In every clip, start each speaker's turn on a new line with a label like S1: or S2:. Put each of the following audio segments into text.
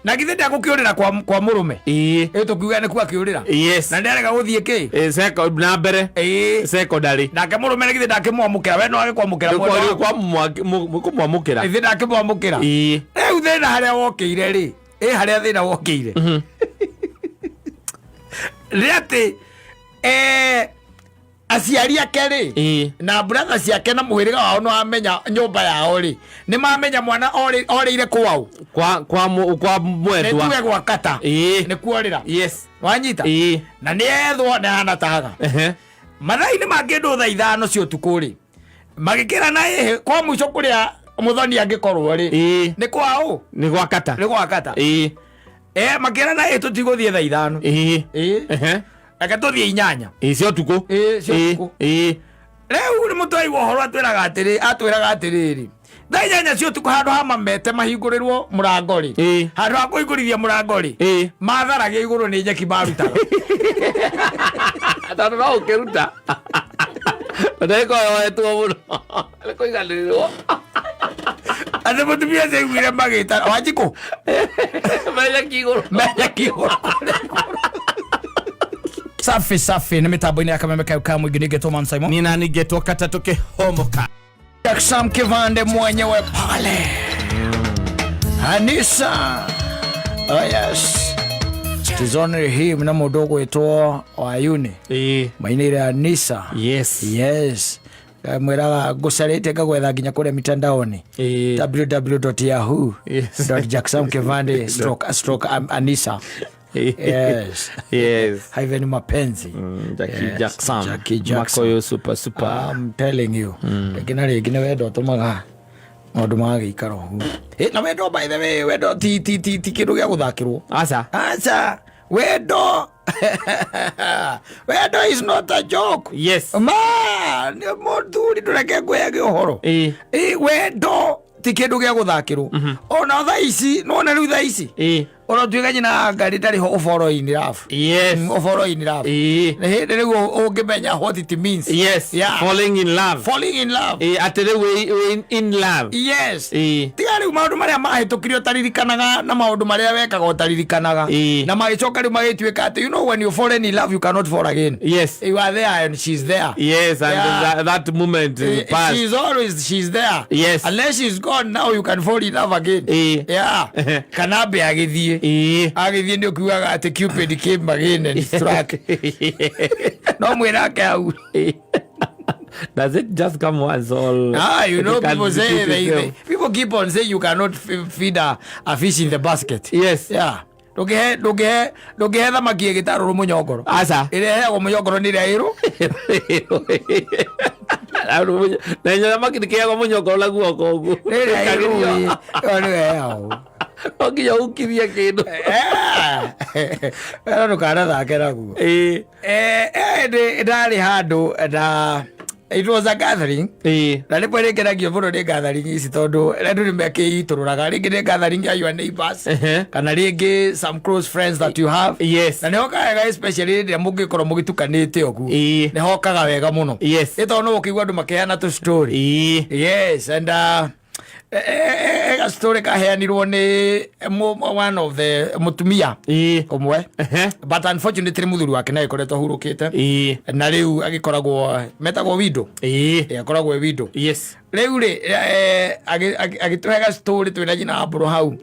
S1: Na githĩ ndegũkĩũrĩra kwa mũrũme? Ĩ tũkiuga nĩ kuo akĩũrĩra. Na nĩarega gũthiĩ kĩ?
S2: Na mbere. Secondary.
S1: Nake mũrũme nĩ githĩ ndakĩmwamũkĩra? We no agĩkwamũkĩra mwendwa waku.
S2: Kũmwamũkĩra.
S1: Githĩ ndakĩmwamũkĩra? Rĩu thĩna harĩa wokĩire rĩ, ĩ harĩa thĩna wokĩire nĩ atĩ aciari ake rĩ na brother ciake na mũhĩrĩga wao nĩ wamenya nyũmba yao rĩ, nĩ mamenya mwana orĩire kwao.
S2: Kwa mwendwa.
S1: Nĩ tuge gwa kata. Nĩ kuorĩra. Wanyita? Na nĩ ethwo nĩ hana taga. Mathaa-inĩ ma kĩndũ thaa 5 cia ũtukũ rĩ, magĩkĩra na ĩhĩ kwa mũico kũrĩa mũthoni angĩkorwo rĩ, nĩ kwa ũ?
S2: Nĩ gwa kata.
S1: Nĩ gwa kata. Makĩra na ĩhĩ, tũtigũthiĩ thaa 5. Reke tũthiĩ 8.
S2: Cia ũtukũ.
S1: Cia ũtukũ. Rĩu nĩ mũtwari wa ũhoro atwĩraga atĩrĩrĩ, thaa 8 cia ũtukũ, handũ ha mamete mahingũrĩrwo mũrango rĩ, handũ ha kũhingũrithia mũrango rĩ, matharagia igũrũ nĩ nyeki marutaga.
S2: Tondũ no ũkĩruta ndagĩka yoetwo mũno nĩ kũiganĩrĩrwo.
S1: Atĩ mũtumia ũcio aiguire magĩta Wanjikũ.
S2: Me nyeki igũrũ.
S1: Me nyeki igũrũ. Safi safi, nĩ mĩtambo-inĩ ya Kameme kayo ka mũingĩ, nĩngetwo Man Simon.
S2: Nina ningetwo kata tũkĩhomoka.
S1: Sam Kivande mwenyewe pale. Anisa. Oh yes. It is only him na mũndũ ũgwĩtwo Wayuni. Mainĩire Anisa. Yes. Mwĩraga ngũcarĩte ngagwetha nginya kũrĩa mitandaoni. www.yahoo .jackson kivande stroke stroke Anisa. Yes. Hyphen mapenzi.
S2: Jackie
S1: Yes,
S2: Jackson.
S1: Jackie Jackson.
S2: Makoyo super super.
S1: I'm telling you. Rĩngĩ na rĩngĩ nĩ wendo ũtũmaga maũndũ magagĩikara ũguo. Na wendo, by the way, wendo ti kĩndũ gĩa gũthakĩrwo.
S2: Aca.
S1: Aca, wendo, wendo is not a joke. Ma nĩ mũthuri, ndũreke ngwĩage ũhoro. Wendo ti kĩndũ gĩa gũthakĩrwo ona thaa ici. Nona rĩu thaa ici ona tuĩka nyina wa ngari ndarĩ ho, ũboro in love. Ũboro in love. Nĩ hĩndĩ rĩu ũngĩmenya what it means.
S2: Falling in love.
S1: Falling in love.
S2: Atĩ rĩu wĩ in love.
S1: Tiga rĩu maũndũ marĩa mahĩtũkire ũtaririkanaga na maũndũ marĩa wekaga ũtaririkanaga. Na magĩcoka rĩu magĩtuĩka atĩ, you know, when you fall in love, you cannot fall again. You are there and she's there.
S2: Yes, and that moment passed.
S1: She's always, she's there. Unless she's gone, now you can fall in love again. Yeah, kana ambe agĩthiĩ. Agĩthiĩ nĩ ũkiugaga atĩ Cupid came again and struck. No mwĩrake hau.
S2: Does it just come once or
S1: Ah, you know,
S2: it can
S1: people say
S2: repeat itself?
S1: People keep on saying you cannot feed a fish in the basket. Yeah. Ndũngĩhe thamaki ĩgĩtarũrũ mũnyongoro.
S2: Aca.
S1: Ĩrĩa ĩheagwo mũnyongoro nĩ ĩrĩa ĩrũ.
S2: Na thamaki ndĩkĩheagwo mũnyongoro na guoko ũguo.
S1: Nĩ ĩrĩa ĩrũ. Ĩyo nĩyo ĩheagwo.
S2: No nginya ũkirie kĩndũ.
S1: Ĩno ndũkanathake naguo. Ndarĩ handũ na it was a gathering. Na rĩmwe rĩngenagio mũno nĩ gathering ici tondũ andũ nĩ mekĩitũrũraga, rĩngĩ nĩ gathering ya your neighbors kana rĩngĩ some close friends that you have. Na nĩ hokaga wega, especially rĩrĩa mũngĩkorwo mũgĩtukanĩte ũguo. Nĩ hokaga wega mũno. Ĩ tondũ no ũkĩigua andũ makĩheana tũ story. Yes, and ga story kaheanirwo nĩ one of the mũtumia ũmwe, but unfortunately mũthuri wake nĩ agĩkoretwo ahurũkĩte. Na rĩu agĩkoragwo metagwo widow. Akoragwo e widow. Rĩu rĩ, agĩtũhe ga story twĩna nyina wa mbũrũ hau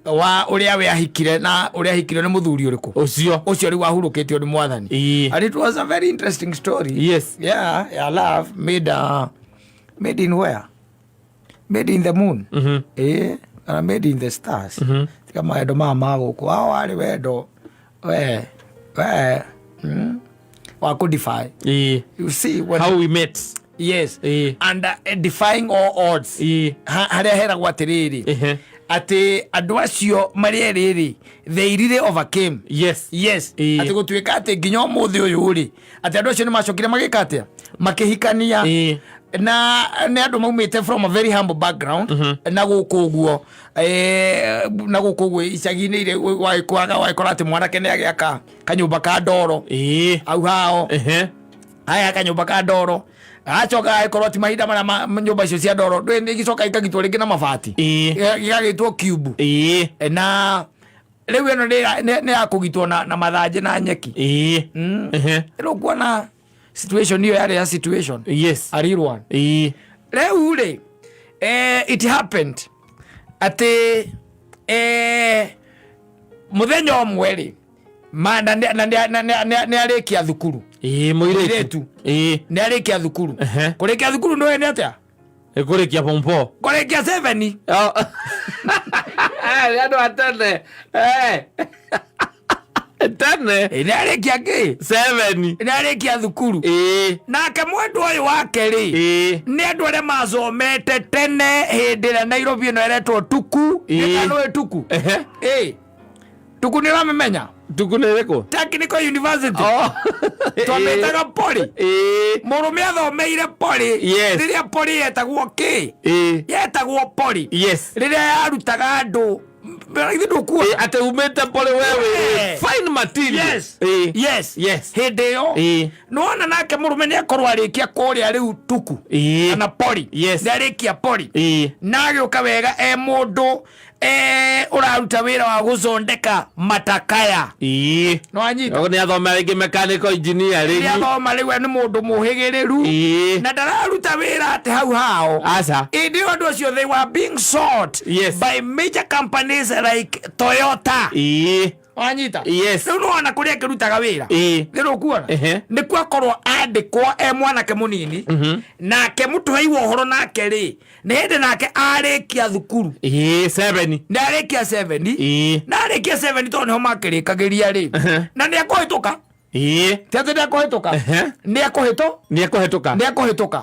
S1: wa ũrĩa we ahikire na ũrĩa ahikire nĩ mũthuri ũrĩkũ.
S2: Ũcio.
S1: Ũcio rĩu wahurũkĩtio nĩ mwathani. And it was a very interesting story. Yeah, love made in where? Made in the moon. Kana made in the stars. Tiga mawendo maya ma gũkũ wao warĩ wendo we wa kũ defy. You see when
S2: How we met.
S1: Yes. And defying all odds. Harĩa heragwo atĩrĩrĩ, atĩ andũ acio marĩ erĩ rĩ, they really overcame. Yes. Atĩ gũtuĩka atĩ nginya ũmũthĩ ũyũ rĩ, atĩ andũ acio nĩ macokire magĩka atĩa, makĩhikania. Na nĩ andũ maumĩte from a very humble background na gũkũ ũguo, na gũkũ ũguo icagi-inĩ iria wagĩkoraga wagĩkora atĩ mwanake nĩ agĩaka kanyũmba ka ndoro hau hao. Aya kanyũmba ka ndoro agacoka agĩkorwo ti mahinda marĩa nyũmba icio cia ndoro ndũĩ nĩ igĩcoka ikagitwo rĩngĩ na mabati. Gĩgagĩtwo cube. Na Rĩu ĩno nĩ ya kũgitwo na mathanjĩ na nyeki. Rĩu kuona situation ĩyo yarĩ ya situation. A real one. Rĩu rĩ, it happened atĩ mũthenya ũmwe rĩ, na nĩ arĩkia thukuru.
S2: Mũirĩtu.
S1: Mũirĩtu. Nĩ arĩkia thukuru. Kũrĩkia thukuru nĩ nĩ atĩa?
S2: Kũrĩkia form 4.
S1: Kũrĩkia 7.
S2: Oh. Nĩ andũ a tene. Tene.
S1: Nĩ arĩkia kĩ?
S2: 7.
S1: Nĩ arĩkia thukuru. Nake mwendwa ũyũ wake rĩ, nĩ andũ arĩa macomete tene hĩndĩ ĩrĩa Nairobi ĩno ĩretwo Tuku. Nĩ kana ũĩ Tuku? Tuku nĩ ũramĩmenya?
S2: Tuku nĩ ĩrĩkũ?
S1: Technical University. Twamĩtaga Poly. Mũrũme athomeire Poly. Rĩrĩa Poly yetagwo kĩ? Yetagwo Poly. Rĩrĩa yarutaga andũ. Ithe ndũkuona.
S2: Atĩ umĩte Poly we wĩ fine material.
S1: Yes. Yes. Hĩndĩ ĩyo. Nĩwona nake mũrũme nĩ akorwo arĩkia kũrĩa rĩu Tuku. Kana Poly. Nĩ arĩkia Poly. Na agĩũka wega e mũndũ ũraruta wĩra wa gũthondeka matakaya. Nĩwanyita?
S2: Nĩ athoma rĩngĩ mechanical engineering.
S1: Nĩ athoma rĩu nĩ mũndũ mũhĩgĩrĩru. Na ndararuta wĩra atĩ hau hao.
S2: Aca.
S1: Hĩndĩ ĩyo andũ acio they were being sought by major companies like Toyota. Wanyita? Rĩu nĩwona kũrĩa akĩrutaga wĩra. Rĩu ũkuona? Nĩkuo akorwo andĩkwo e mwanake mũnini. Nake mũtũhei wa ũhoro nake rĩ, nĩ hĩndĩ nake arĩkia thukuru.
S2: 7.
S1: Nĩ arĩkia 7. Na arĩkia 7 tondũ nĩho makĩrĩkagĩria rĩ. Na nĩ ekũhĩtũka. Ti atĩ nĩ ekũhĩtũka. Nĩ ekũhĩtũ-?
S2: Nĩ ekũhĩtũka.
S1: Nĩ ekũhĩtũka.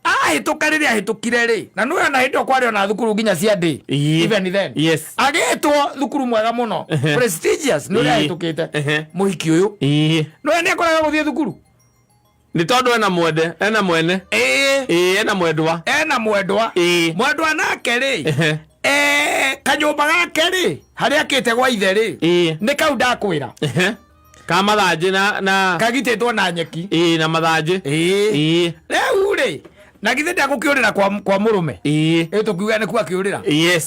S1: Ahĩtũka rĩrĩa ahĩtũkire rĩ, na nĩwe ona hĩndĩ ĩyo kwarĩ ona thukuru nginya cia ndĩ. Even then. Agĩtwo thukuru mwega mũno. Prestigious nĩ ũrĩa ahĩtũkĩte. Mũhiki ũyũ. Nĩwe nĩ akoraga gũthiĩ thukuru.
S2: Nĩ tondũ ena mwende, ena mwene. Ena mwendwa.
S1: Ena mwendwa. Mwendwa nake rĩ, kanyũmba gake rĩ, harĩa akĩte gwa ithe rĩ, nĩ kau ndakwĩra.
S2: Ka mathanjĩ na
S1: kagitĩtwo na nyeki.
S2: Na mathanjĩ.
S1: Rĩu rĩ, na githĩ ndegũkĩũrĩra kwa mũrũme? Tũkiuga nĩkuo akĩũrĩra.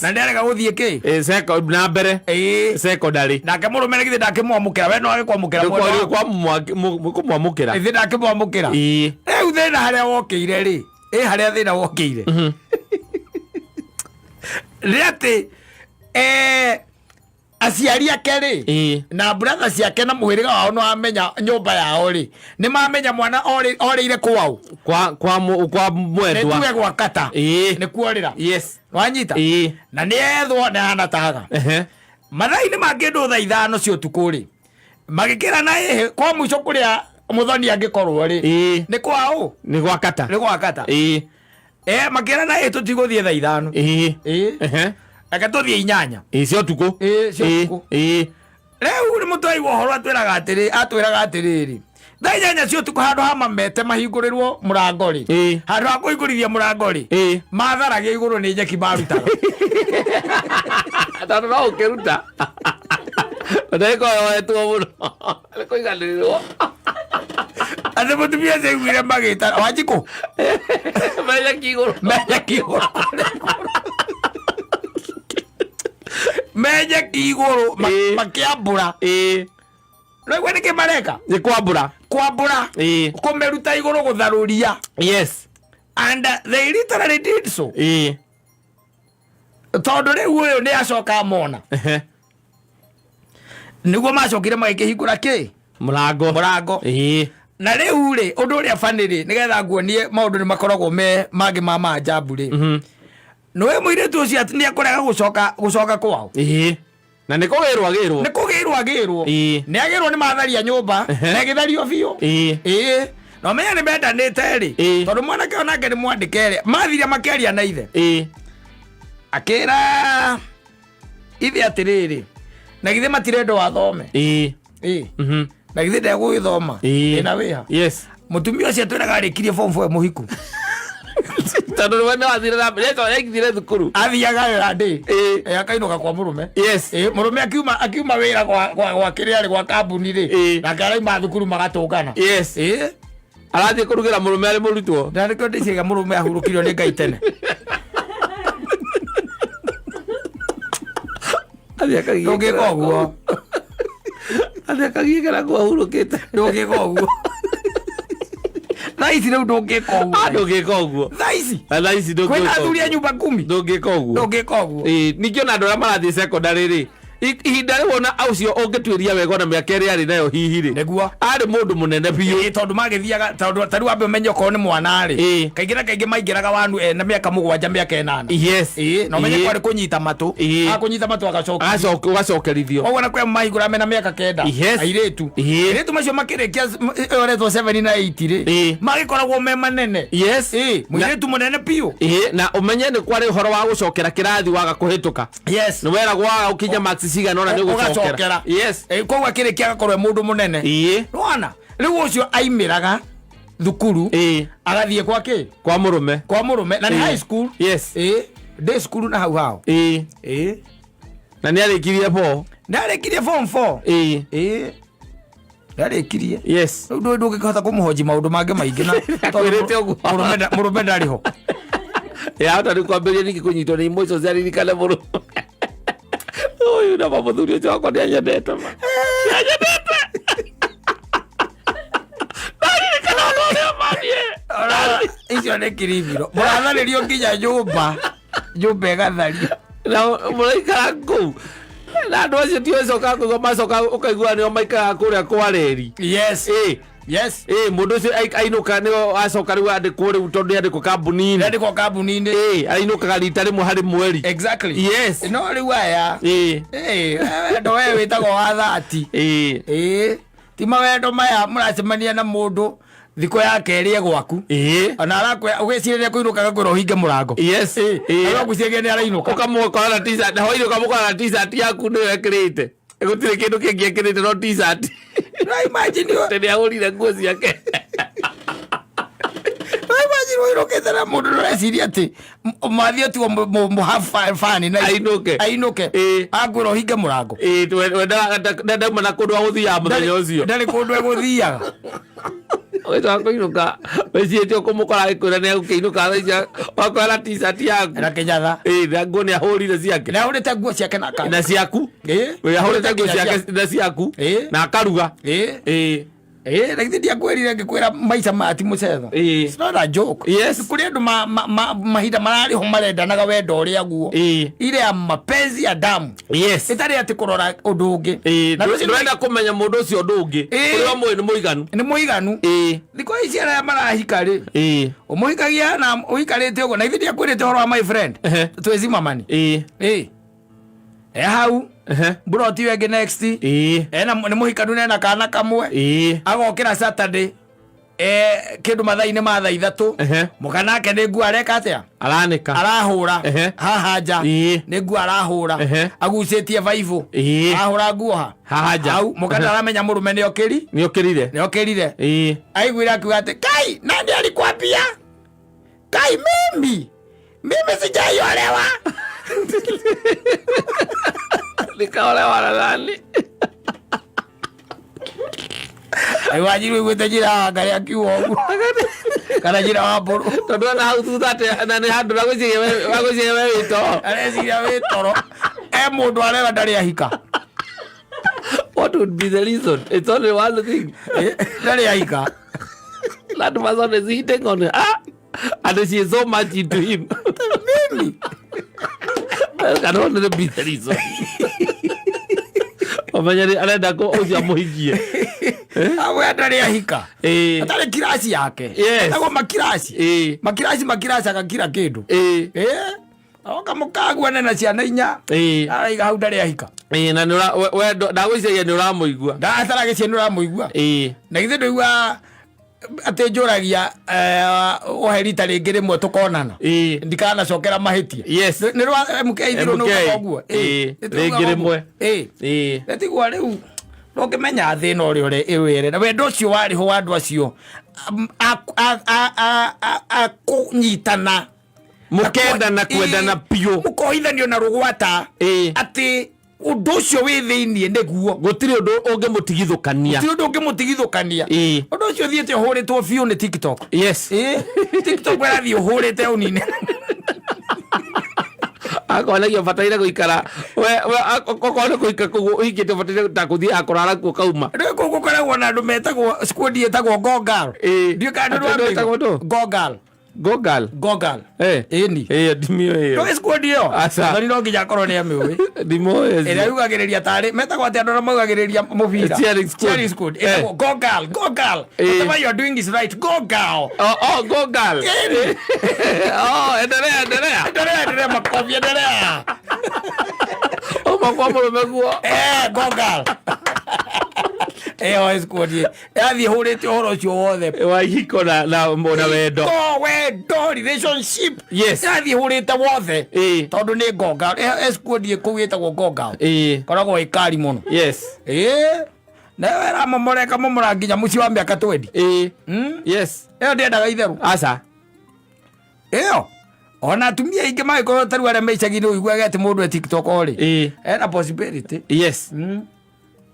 S1: Na nĩarega gũthiĩ kĩ?
S2: Na mbere. Secondary.
S1: Nake mũrũme githĩ ndakĩmwamũkĩra, we no agĩkwamũkĩra mwendwa waku.
S2: Kũmwamũkĩra.
S1: Githĩ ndakĩmwamũkĩra. Rĩu thĩna harĩa wokĩire rĩ, harĩa thĩna wokĩire. Nĩ atĩ, aciari ake rĩ, na brother ciake na mũhĩrĩga wao nĩ wamenya nyũmba yao rĩ, nĩ mamenya mwana orĩire kwao.
S2: Kwa mwendwa.
S1: Nĩ tuge gwa kata. Nĩ kuorĩra. Wanyita? Na nĩ ethwo nĩ ahana taga. Mathaa-inĩ ma kĩndũ thaa ithano cia ũtukũ rĩ, magĩkĩra na ĩhĩ kwa mũico kũrĩa mũthoni angĩkorwo rĩ. Nĩ kwa ũ?
S2: Nĩ gwa kata.
S1: Nĩ gwa kata. Makĩra na ĩhĩ tũtigũthiĩ thaa ithano. Reke tũthiĩ inyanya.
S2: Cia ũtukũ.
S1: Cia ũtukũ. Rĩu nĩ mũtwari wa ũhoro atwĩraga atĩrĩ, atwĩraga atĩrĩrĩ. Thaa inyanya cia ũtukũ handũ ha mamete mahingũrĩrwo mũrango rĩ. Handũ ha kũhingũrithia mũrango rĩ. Matharagia igũrũ nĩ nyeki marutaga.
S2: Tondũ no ũkĩruta. Ndagĩka ĩyo yoetwo mũno. Nĩ kũiganĩrĩrwo.
S1: Atĩ mũtumia ũcio aiguire magĩtana, Wanjikũ?
S2: Me nyeki igũrũ.
S1: Me nyeki igũrũ. Me nyeki igũrũ, makĩambũra. Rĩu nĩkĩ mareka?
S2: Nĩ kwambũra.
S1: Kwambũra. Kũmĩruta igũrũ gũtharũria. And they literally did so. Tondũ rĩu ũyũ nĩ acoka amona. Nĩguo macokire magĩkĩhingũra kĩ?
S2: Mũrango.
S1: Mũrango. Na rĩu rĩ, ũndũ ũrĩa funny rĩ, nĩgetha nguonie maũndũ nĩ makoragwo me mangĩ ma maajabu rĩ. Nĩwe mũirĩtu ũcio atĩ nĩ ekũrega gũcoka kwao.
S2: Na nĩ kũgĩrwo agĩrwo.
S1: Nĩ kũgĩrwo agĩrwo. Nĩ agĩrwo nĩ matharia nyũmba. Na ĩgĩthario biũ. Na ũmenye nĩ mendanĩte rĩ. Tondũ mwanake onake nĩ mwandĩke rĩ. Mathire makĩaria na ithe. Akĩra ithe atĩrĩrĩ, na githĩ matirenda wathome. Na githĩ ndegũgĩthoma. Ĩna wĩha. Mũtumia ũcio atwĩraga arĩkirie form 4 mũhiku.
S2: Tondũ nĩwe nĩ wathire na mbere, nĩwe wathire thukuru.
S1: Athiaga wĩra ndĩ. Akainũka kwa mũrũme. Mũrũme akiuma wĩra gwa kĩrĩa rĩ, gwa kambuni rĩ. Nake araima thukuru magatũngana.
S2: Arathiĩ kũrugĩra mũrũme arĩ mũrutwo.
S1: Na nĩkĩo ndĩciaga mũrũme ahurũkirio nĩ Ngai tene.
S2: Athiĩ akagiĩkĩra
S1: Ndũngĩka ũguo.
S2: Athiĩ akagiĩkĩra nguo ahurũkĩte.
S1: Ndũngĩka ũguo thaa ici. Rĩu ndũngĩka
S2: Ah,
S1: ũguo
S2: ndũngĩka ũguo.
S1: Thaa ici.
S2: Thaa ici
S1: kwĩna
S2: ndũngĩka
S1: athuri a
S2: ũguo.
S1: nyumba kumi.
S2: Ndũngĩka ũguo.
S1: Ndũngĩka ũguo.
S2: Ĩĩ, ningĩ ona andũ arĩa marathiĩ secondary rĩ, ihinda rĩu ona ũcio ũngĩtuĩria wega ona mĩaka ĩrĩa arĩ nayo hihi rĩ,
S1: Nĩguo.
S2: arĩ mũndũ mũnene biũ.
S1: Ĩĩ, tondũ magĩthiaga, tondũ tarĩu wambe ũmenye okorwo nĩ mwana rĩ, kaingĩ na kaingĩ maingĩraga wanu ena mĩaka 7, mĩaka 8. Ĩĩ, na ũmenye kwarĩ kũnyita matũ. Akũnyita matũ agacokia.
S2: Ũgacokerithio.
S1: Koguo na kwĩ mahingũra mena mĩaka 9. Airĩtu. Airĩtu macio makĩrĩkia ĩyo 7 na 8 rĩ, magĩkoragwo me manene. Ĩĩ, mũirĩtu mũnene biũ.
S2: Ĩĩ, na ũmenye nĩ kwarĩ ũhoro wa gũcokera kĩrathi waga kũhĩtũka. Nĩ weragwo waga gũkinya marks cigana ũna nĩ ũgũcokera.
S1: Ũgacokera. Ĩĩ, koguo akĩrĩkia agakorwo e mũndũ mũnene. Nĩwona rĩu ũcio aimĩraga thukuru, agathiĩ kwa kĩ?
S2: Kwa mũrũme.
S1: Kwa mũrũme, na nĩ high school. Ĩĩ, ndĩ cukuru na hau hao. Ĩĩ.
S2: Na nĩ arĩkirie bo.
S1: Ndarĩkirie form 4. Ĩĩ, ndarĩkirie. Rĩu ndũngĩhota kũmũhoji maũndũ mangĩ maingĩ na
S2: Akwĩrĩte ũguo.
S1: Mũrũme ndarĩ ho.
S2: Yahota rĩu kwambĩrĩria ningĩ kũnyitwo nĩ emotions, aririkane mũrũme ũyũ na mũthuri ũcio wakwa nĩ anyendete, ma nĩ anyendete, ndaririkana ũndũ ũrĩa manie.
S1: Ora, icio nĩ kiribiro mũratharĩrio nginya nyũmba, nyũmba ĩgathario.
S2: Na mũraikara kũu na andũ acio tio coka kũigua, macoka ũkaigua nĩo maikaraga kũrĩa kwa reri. Ĩ, mũndũ ũcio ainũka nĩo acoka rĩu andĩkwo rĩu, tondũ nĩ andĩkwo kambuni-inĩ.
S1: Ndandĩkwo kambuni-inĩ.
S2: Ĩ, ainũkaga rita rĩmwe harĩ mweri.
S1: No rĩu aya, ĩ, wendo we wĩtagwo wa thati. Ĩ, ti mawendo maya mũracemania na mũndũ thikũ ya kerĩ e gwaku, ona arakwĩra ũgĩcirĩria kũinũka, agakwĩra ũhinge mũrango. Agwĩciragia nĩ arainũka.
S2: Ũkamũkora na t-shirt na hwainĩ, ũkamũkora na t-shirt yaku nĩyo ekĩrĩte, gũtirĩ kĩndũ kĩngĩ ekĩrĩte no t-shirt.
S1: No imagine
S2: Atĩ nĩ ahũrire nguo ciake.
S1: No imagine ũinũkĩte na mũndũ ndũreciria atĩ mathiĩ otigwo mũ have fun na
S2: Ainũke.
S1: Ainũke. Akwĩra ũhinge mũrango.
S2: Ĩ, wendaga ndauma na kũndũ agũthiaga mũthenya ũcio.
S1: Ndarĩ kũndũ egũthiaga.
S2: Ũgĩcoka kũinũka wĩciĩtie ũkũmũkora agĩkwĩra nĩ egũkĩinũka thaa ici, wakora na t-shirt yaku.
S1: Na kĩnyatha.
S2: Ĩ, na nguo nĩ ahũrire ciake.
S1: Nĩ ahũrĩte nguo ciake na
S2: na ciaku.
S1: Ĩ.
S2: Ahũrĩte nguo ciake na ciaku. Na akaruga.
S1: Ĩ, na githĩ ndiakwĩrire ngĩkwĩra maica maya ti mũcetho? It's not a joke. Kũrĩ andũ mahinda mararĩ ho marendanaga wendo ũrĩa guo, ile ya mapenzi ya damu, ĩtarĩ atĩ kũrora ũndũ ũngĩ. Na rũciũ
S2: Ndũrenda kũmenya mũndũ ũcio ũndũ ũngĩ. Ũrĩa mũĩ nĩ mũiganu.
S1: Nĩ mũiganu. Thikũ ici arĩa marahika rĩ, ũmũhikagia na ũikarĩte ũguo. Na ithuĩ ndiakwĩrĩte ũhoro wa my friend twĩcimamani? Ĩ, e hau mburoti ĩyo ĩngĩ next, ena nĩ mũhikanu na ena kana kamwe. Agokĩra Saturday, kĩndũ mathaa-inĩ ma thaa 3. Mũkanake nĩ nguo areka atĩa?
S2: Aranĩka.
S1: Arahũra. Haha nja. Nĩ nguo arahũra. Agucĩtie baibũ. Arahũra nguo ha?
S2: Haha nja.
S1: Hau mũkana aramenya mũrũme nĩ okĩri.
S2: Nĩ ũkĩrire.
S1: Nĩ okĩrire. Aiguire akiuga atĩ kai nani alikwambia? Kai, mimi sijaiolewa.
S2: Nikaolewa na nani?
S1: Wanjiru iguĩte njĩra wa Ngai akiuga ũguo kana njĩra wa mbũrũ.
S2: Tondũ ona hau thutha atĩ na nĩ handũ wagwĩciria we wĩ toro.
S1: Areciria wĩ toro, e mũndũ arera ndarĩ ahika.
S2: What would be the reason? It's only one thing.
S1: Ndarĩ ahika.
S2: That person is hitting on her and she is so much into him.
S1: Mimi
S2: can only be the reason. Ũmenye nĩ arenda kũ ũcio amũhikie.
S1: Amwe ndarĩ ahika. Atarĩ kirasi yake. Etagwo makirasi. Makirasi, makirasi agakira kĩndũ. Oka mũkaguane na ciana 4. Araiga hau ndarĩ ahika.
S2: Ĩĩ, na nĩ we ndagwĩciria nĩ ũramũigua.
S1: Ndataragĩcie nĩ ũramũigua. Na githĩ ndũigua atĩ njũragia ũhe rita rĩngĩ rĩmwe tũkonana, ndikanacokera mahĩtia? Nĩ rwa MK thirũ.
S2: MK.
S1: Nĩ ũguo.
S2: Rĩngĩ rĩmwe.
S1: Nĩtigua rĩu ndũngĩmenya thĩna ũrĩa ũrĩa ĩwĩre na wendo ũcio warĩ ho wa andũ acio a kũnyitana.
S2: Mũkendana, kwendana biũ.
S1: Mũkohithanio na rũgwata atĩ ũndũ ũcio wĩ thĩiniĩ nĩguo.
S2: Gũtirĩ ũndũ ũngĩmũtigithũkania.
S1: Gũtirĩ ũndũ ũngĩmũtigithũkania. Ũndũ ũcio ũthiĩte ũhũrĩtwo biũ nĩ TikTok. TikTok ĩrathiĩ ũhũrĩte ũnine.
S2: Akonagia bataire guikara we we okorwo nĩ kũhika kũu ũhikĩte ũbataire ta kũthiĩ akũrara kuo kauma.
S1: Rĩu kũu gũkoragwo na andũ metagwo squad ĩtagwo Gogal.
S2: Ĩĩ.
S1: Ndiũĩ kana
S2: Atĩ andũ ĩtagwo ndũ?
S1: Gogal.
S2: Gogal.
S1: Gogal.
S2: Eh.
S1: Ĩni.
S2: Ĩyo ndimĩũĩ ĩyo.
S1: Ndũĩ squad ĩyo?
S2: Aca.
S1: Thoni no nginya akorwo nĩ amĩũĩ.
S2: Ndimũĩ
S1: Ĩrĩa
S2: ũcio.
S1: yugagĩrĩria tarĩ metagwo atĩ andũ arĩa maugagĩrĩria mũbira.
S2: Cheering squad.
S1: Cheering squad.
S2: Eh.
S1: Ĩtagwo Go girl, go girl.
S2: Ĩĩ.
S1: Whatever you are doing is right. Go girl.
S2: Oh, oh, Gogal.
S1: Ĩni.
S2: Oh, endelea, endelea.
S1: Endelea, endelea makofi, endelea.
S2: Uma kwa mũrũme guo.
S1: Eh, go girl. Ĩyo squad yathiĩ hũrĩte ũhoro ũcio wothe.
S2: Wa ihiko na wendo.
S1: Go wendo relationship.
S2: Yes.
S1: Yathiĩ hũrĩte wothe.
S2: Ĩĩ.
S1: Tondũ nĩ Gogal. Squad kũu ĩtagwo Gogal.
S2: Ĩĩ.
S1: Koragwo ĩkari mũno.
S2: Yes.
S1: Ĩĩ. Nayo ĩramomora ĩkamomora nginya mũciĩ wa mĩaka 20.
S2: Ĩĩ.
S1: Mm?
S2: Yes.
S1: Ĩyo ndĩendaga itherũ.
S2: Aca.
S1: Ĩyo. Ona atumia aingĩ magĩkorwo tarĩu arĩa me icagi-inĩ ũiguaga atĩ mũndũ e TikTok rĩ.
S2: Ĩĩ.
S1: Ena possibility.
S2: Yes.
S1: Mm.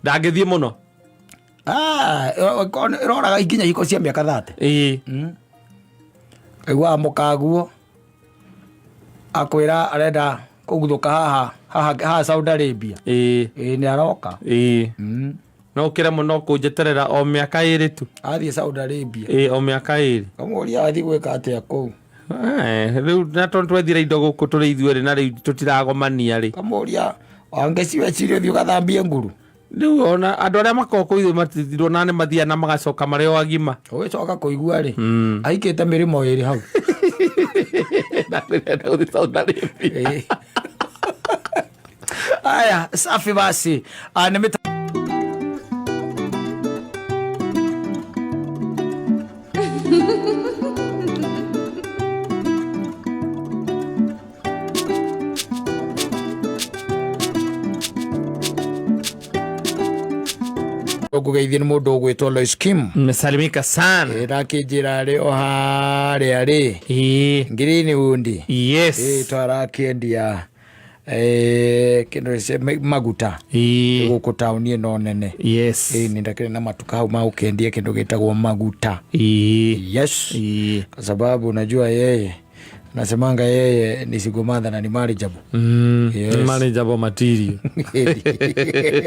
S2: Ndangĩthiĩ mũno.
S1: Ah, ĩroraga nginya ihiko cia mĩaka 30.
S2: Ĩĩ.
S1: Mm. Aiguaga mũkaguo akwĩra arenda kũguthũka haha haha haha Saudi Arabia.
S2: Ĩĩ.
S1: Ĩĩ nĩ aroka.
S2: Ĩĩ.
S1: Mm.
S2: No ũkĩre mũno kũnjeterera o mĩaka ĩrĩ tu.
S1: Athiĩ Saudi Arabia.
S2: Ĩĩ, o mĩaka ĩrĩ.
S1: Kamũria athiĩ gwĩka atĩa kũu.
S2: Eh, rĩu na tondũ twethire indo gũkũ tũrĩ ithuerĩ na rĩu tũtiragomania rĩ.
S1: Kamũria wangeci weciria ũthiĩ ũgathambie nguru.
S2: Rĩu ona andũ arĩa makoragwo kũu ithuĩ matithirwo na nĩ mathiaga na magacoka marĩ o agima.
S1: Ũgĩcoka kũigua rĩ. Aikĩte mĩrĩmo ĩrĩ hau.
S2: Na ndĩrenda gũthiĩ Saudi Arabia.
S1: Ĩĩ. Aya, safi basi. Ah, nĩ mĩta ngũgeithie nĩ mũndũ ũgwĩtwo Lois Kim.
S2: Nimesalimika sana.
S1: Ĩ, nakĩnjĩra rĩ o harĩa rĩ
S2: Ĩĩ.
S1: Greenwood. Ĩ,
S2: Yes.
S1: twarakĩendia kĩndũ maguta
S2: Ĩĩ.
S1: gũkũ taũni ĩno nene.
S2: Yes.
S1: Ĩ, nĩ ndakĩrĩ na matuka hau ma gũkĩendia kĩndũ gĩtagwo maguta.
S2: Ĩĩ.
S1: Yes.
S2: Ĩĩ.
S1: Kwa sababu unajua yeye nasemanga yeye ni single mother na ni marriageable. Yes.
S2: Manageable material.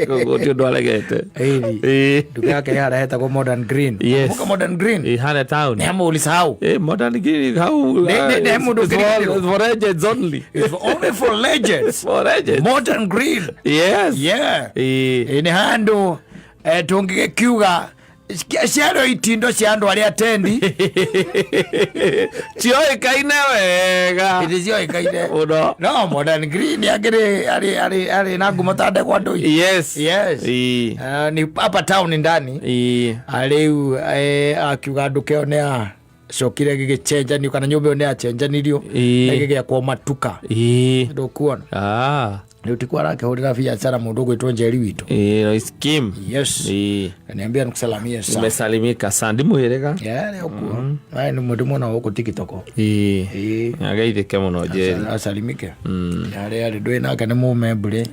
S2: Koguo ti ũndũ aregete.
S1: Ĩĩ.
S2: Ĩĩ.
S1: Nduka yake harĩa hetagwo Modern Green.
S2: Yes.
S1: Kumbuka Modern Green?
S2: Ĩĩ, harĩa town.
S1: Nĩ hamwe ulisahau.
S2: Eh, Modern Green hau.
S1: Nĩ mũndũ
S2: It's
S1: ũkĩriganĩrwo.
S2: for legends only.
S1: It's only for legends.
S2: For legends.
S1: Modern Green.
S2: Yes.
S1: Yeah.
S2: Ĩĩ.
S1: Ĩ, nĩ handũ tũngĩgĩkiuga ciarĩ itindo cia andũ arĩa atendi.
S2: Cioĩkaine wega.
S1: Ĩndĩ cioĩkaine.
S2: Mũno.
S1: No Modern Green akĩrĩ arĩ na ngumo ta ndegwa ndũi.
S2: Yes.
S1: Yes.
S2: Ĩĩ.
S1: Ni hapa town ndani.
S2: Ĩĩ.
S1: Rĩu akiuga nduka ĩyo nĩ yacokire gĩgĩcenjanio kana nyũmba ĩyo nĩ yacenjanirio
S2: Ĩĩ.
S1: na ĩgĩgĩakwo matuka.
S2: Ĩĩ.
S1: Ndũkuona.
S2: Ah.
S1: Rĩu tikuo arakĩhũrĩra biacara mũndũ ũgwĩtwo Njeri witũ.
S2: Ĩĩ, Lois Kim.
S1: Yes.
S2: Ĩĩ.
S1: Kaniambia nikusalamie sana.
S2: Nimesalimika sana. Ndimwĩrĩga.
S1: Yeah, rĩ ũkuo. Aya nĩ mũndũ mũno gũkũ TikTok.
S2: Ĩĩ.
S1: Ĩĩ.
S2: Ageithĩke mũno Njeri.
S1: Asalimike. Harĩa arĩ ndũĩ nake nĩ mũmembũrĩ.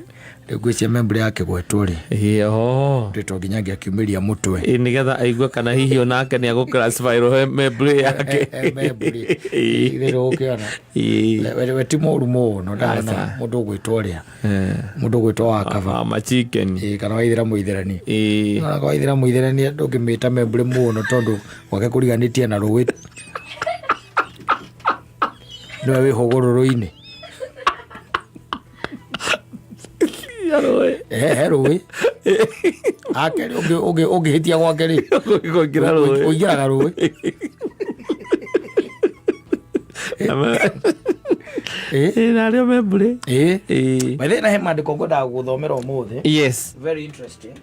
S1: Rĩu ngwĩciria membũrĩ yakĩgwetwo rĩ.
S2: Ĩĩ, oh.
S1: Ndĩ to nginya angĩakiumĩria mũtwe.
S2: Ĩĩ, nĩgetha aigue kana hihi onake nĩ agũclassify membũrĩ yake.
S1: Membũrĩ.
S2: Ĩĩ.
S1: Rĩrĩ ũkĩona.
S2: Ĩĩ.
S1: We ti mũru mũno ndana
S2: Aca.
S1: mũndũ ũgwĩtwo ũrĩa.
S2: Eh.
S1: Mũndũ ũgwĩtwo wa kaba.
S2: Ah, machicken.
S1: Ĩĩ, kana waithĩra mũithĩrani.
S2: Ĩĩ.
S1: Ona waithĩra mũithĩrani ndũngĩmĩta membũrĩ mũno tondũ gwake kũriganĩtie na rũĩ. Nĩwe wĩ hũgũrũrũ-inĩ.
S2: Ya rũĩ.
S1: He rũĩ. Ake ũngĩhĩtia gwake rĩ.
S2: Kũingĩra rũĩ.
S1: Ũingĩraga rũĩ. Ĩĩ.
S2: Ĩĩ, na arĩa membũrĩ.
S1: Ĩĩ.
S2: Ĩĩ.
S1: By the way, na he maandĩko ngwendaga gũthomera ũmũthĩ.
S2: Yes.
S1: Very interesting.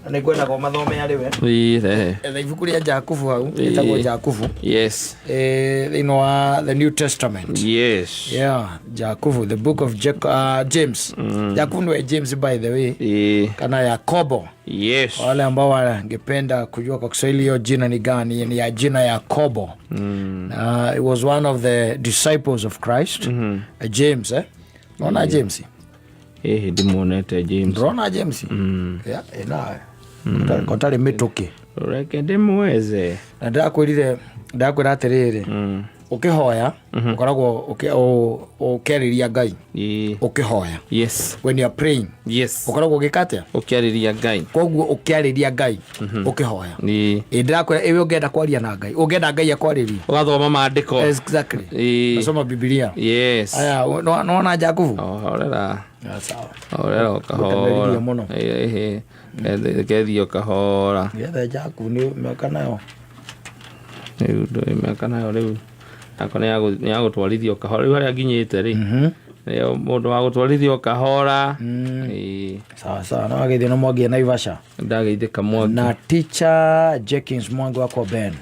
S1: Na nĩ ngwendaga ũmathome arĩ we.
S2: Ĩĩ, rehe.
S1: Etha ibuku rĩa Jakubu hau, rĩtagwo Jakubu.
S2: Yes.
S1: Thĩinĩ wa the New Testament.
S2: Yes.
S1: Yeah, Jakubu, the book of James. Jakubu niwe James by the way.
S2: Ĩĩ.
S1: Kana Yakobo.
S2: Yes.
S1: Wale ambao wangependa kujua kwa Kiswahili hiyo jina ni gani, ni ya jina Yakobo. It was one of the disciples of Christ. James, eh? Naona James.
S2: Ĩĩ, ndimuonete James.
S1: Ndĩrona James. Yeah, ĩnawe. Kotarĩ mĩtũkĩ.
S2: Reke ndĩmweze.
S1: Na ndĩrakwĩrire, ndĩrakwĩra atĩrĩrĩ. Ũkĩhoya ũkoragwo ũkĩarĩria Ngai. Ũkĩhoya, when you are praying, ũkoragwo ũgĩka atĩa?
S2: Ũkĩarĩria Ngai.
S1: Koguo ũkĩarĩria Ngai ũkĩhoya, ĩ ndĩrakwĩra, ĩwe ũngĩenda kwaria na Ngai, ũngĩenda Ngai akwarĩrie,
S2: Ũgathoma maandĩko.
S1: Exactly. Nasoma Bibilia. Aya, nĩwona Jakubu?
S2: Oh, horera.
S1: Ah, sawa.
S2: Horera o kahora.
S1: Gũteneririe mũno.
S2: Ĩhĩ. Kethiĩ o kahora.
S1: Getha Jakubu nĩ mĩaka nayo.
S2: Rĩu ndũĩ mĩaka nayo rĩu akwa nĩ ya gũtwarithio kahora rĩu harĩa nginyĩte rĩ, nĩyo mũndũ wa gũtwarithio kahora. Ĩĩ.
S1: Sawa sawa, no agĩthiĩ na Mwangi e Naivasha.
S2: Ndageithĩka Mwangi.
S1: Na teacher Jenkins Mwangi wako Ben.